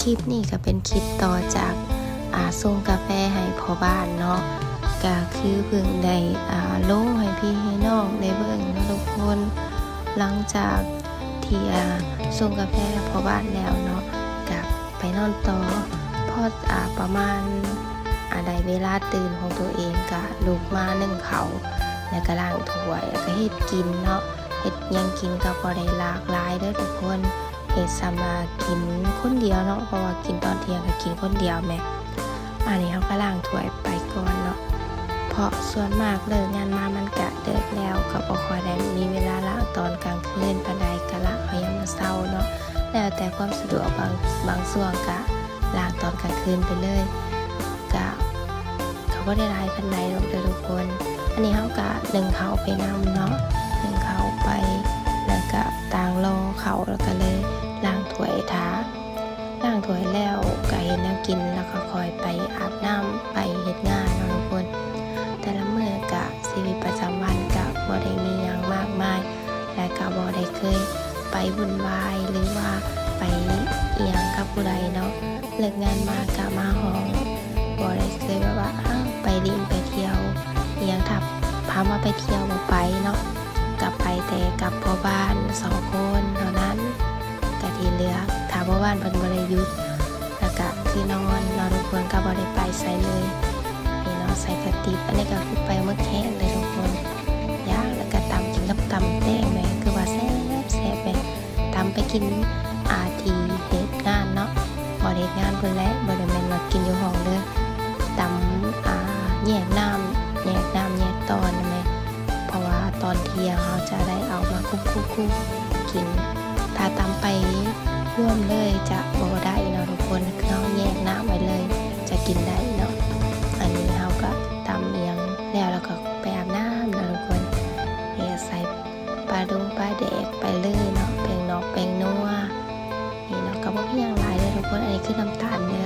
ຄລິບນີ້ກໍເປັນຄລິບຕໍ່ຈາກ ອ່າ ສົ່ງກາແຟໃຫ້ພໍ່ບ້ານເນາະ ກໍຄືເພິ່ງໄດ້ ອ່າ ລົງໃຫ້ພີ່ໃຫ້ນ້ອງໄດ້ເບິ່ງເນາະທຸກຄົນ. ຫຼັງຈາກທີ່ ອ່າ ສົ່ງກາແຟໃຫ້ພໍ່ບ້ານແລ້ວເນາະ ກໍໄປນອນຕໍ່ ພໍ ອ່າ ປະມານ ອ່າ ໄດ້ເວລາຕື່ນຂອງຕົວເອງ ກໍລຸກມາໜຶ້ງເຂົ້າ ແລ້ວກໍລ້າງຖ້ວຍ ແລ້ວກໍເຮັດກິນເນາະ. ເຮັດຫຍັງກິນກໍບໍ່ໄດ້ຫຼາກຫຼາຍເດີ້ທຸກຄົນ ເຮັດສ່ຳວ່າກິນຄົນດຽວເນາະ ເພາະວ່າກິນຕອນທ່ຽງກໍກິນຄົນດຽວແໝ່. ອັນນີ້ເຮົາກໍລ້າງຖ້ວຍໄປກ່ອນເນາະ ເພາະສ່ວນມາກເລີກງານມາມັນກະເດິກແລ້ວ ກໍບໍ່ຄ່ອຍໄດ້ມີເວລາລ້າງຕອນກາງຄືນປານໃດ ກະລ້າງເອົາຍາມມື້ເຊົ້າເນາະ ແລ້ວແຕ່ຄວາມສະດວກ. ບາງ ບາງຊ່ວງກະລ້າງຕອນກາງຄືນໄປເລີຍ ກະ ກໍບໍ່ໄດ້ຫຼາຍປານໃດດອກເດີ້ທຸກຄົນ. ອັນນີ້ເຮົາກະໜຶ້ງເຂົ້າໄປນຳເນາະ ໜຶ້ງເຂົ້າໄປ ແລ້ວກະຕ່າງລໍເຂົ້າ ແລ້ວກະເລີຍລ້າງຖ້ວຍຖ້າ. ລ້າງຖ້ວຍແລ້ວກະເຮັດແນວກິນ ແລ້ວກໍຄ່ອຍໄປອາບນ້ຳ ໄປເຮັດງານເນາະທຸກຄົນ. ແຕ່ລະມື້ກະ ຊີວິດປະຈຳວັນກະບໍ່ໄດ້ມີຫຍັງມາກມາຍ ແລະກະບໍ່ໄດ້ເຄີຍໄປວຸ່ນວາຍ ຫຼືວ່າໄປອີ່ຫຍັງກັບຜູ້ໃດເນາະ. ເລີກງານມາກະມາຫ້ອງ ບໍ່ໄດ້ເຄີຍແບບວ່າ ອ້າວ ໄປຫຼິ້ນໄປທ່ຽວອີ່ຫຍັງ. ຖ້າພາມາໄປທ່ຽວບໍ່ໄປເນາະ ກະໄປແຕ່ກັບພໍ່ບ້ານສອງຄົນເທົ່ານັ້ນ. ກະທີ່ເຫຼືອ ຖ້າພໍ່ບ້ານເພິ່ນບໍ່ໄດ້ຢຸດ ແລ້ວກະຄືນອນເນາະທຸກຄົນ ກໍບໍ່ໄດ້ໄປໃສເລີຍ. ນີ້ເນາະ ໃສ່ກະຕິບ ອັນນີ້ກໍຄືປາໝຶກແຫ້ງເດີ້ທຸກຄົນ ຍ່າງ ແລ້ວກໍຕຳກິນກັບຕຳແຕງແໝ່ ຄືວ່າແຊບໆແໝ່. ຕຳໄປກິນ ອ່າ ທີ່ເຮັດງານເນາະ ບ່ອນເຮັດງານພຸ້ນແຫຼະ ບໍ່ໄດ້ແມ່ນວ່າກິນຢູ່ຫ້ອງເດີ້. ຕຳ ອ່າ ແຍກນ້ຳ ແຍກນ້ຳແຍກຕອນແມ່ ເພາະວ່າຕອນທ່ຽງເຮົາຈະໄດ້ເອົາມາຄຸກໆໆກິນ. ຖ້າຕຳໄປລວມເລີຍຈະບໍ່ໄດ້ເນາະທຸກຄົນ ຄືເຮົາແຍກນ້ຳໄວ້ເລີຍ ຈະກິນໄດ້ເນາະ. ອັນນີ້ເຮົາກໍຕຳອີ່ຫຍັງແລ້ວ ແລ້ວກໍໄປອາບນ້ຳເນາະທຸກຄົນ. ນີ້ໃສ່ປາດົງປາແດກໄປເລີຍເນາະ ແປ້ງນອກແປ້ງນົວ. ນີ້ເນາະ ກໍບໍ່ມີຫຍັງຫຼາຍເດີ້ທຸກຄົນ ອັນນີ້ຄືນ້ຳຕານເດີ້.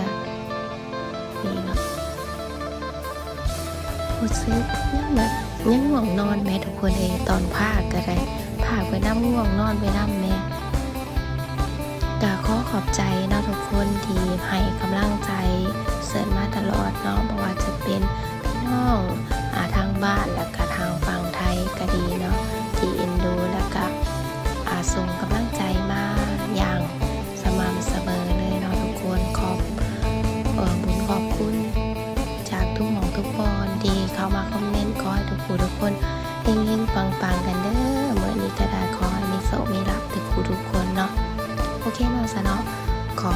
ນີ້ເນາະ ຮູ້ສຶກຍັງແບບ ຍັງງ່ວງນອນແໝ່ທຸກຄົນເອີຍ ຕອນພາກກໍໄດ້ ພາກໄປນຳ ງ່ວງນອນໄປນຳແໝ່. ກໍຂໍຂອບໃຈເນາະທຸກຄົນທີ່ໃຫ້ກຳລັງໃຈເສີນມາຕະຫຼອດເນາະ ບໍ່ວ່າຈະເປັນພີ່ນ້ອງ ອ່າ ທາງບ້ານ ແລ້ວກະທາງຝັ່ງໄທກໍດີເນາະ ທີ່ເອັນດູ ແລ້ວກະ ອ່າ ສົ່ງກຳລັງໃຈມາຢ່າງສະໝ່ຳສະເໝີເລີຍເນາະທຸກຄົນ. ຂອບ ເອີ ບຸນຂອບຄຸນຈາກທຸກໝ່ອງທຸກບ່ອນທີ່ເຂົ້າມາຄອມເມັນ. ຂໍໃຫ້ທຸກຜູ້ທຸກຄົນເຮັງໆປັງໆກັນເດີ້ ມື້ນີ້ກໍໄດ້ ຂໍໃຫ້ມີໂຊກມີລາບທຸກຜູ້ທຸກຄົນເນາະ. ໂອເຄເນາະ ຊະເນາະ ຂໍ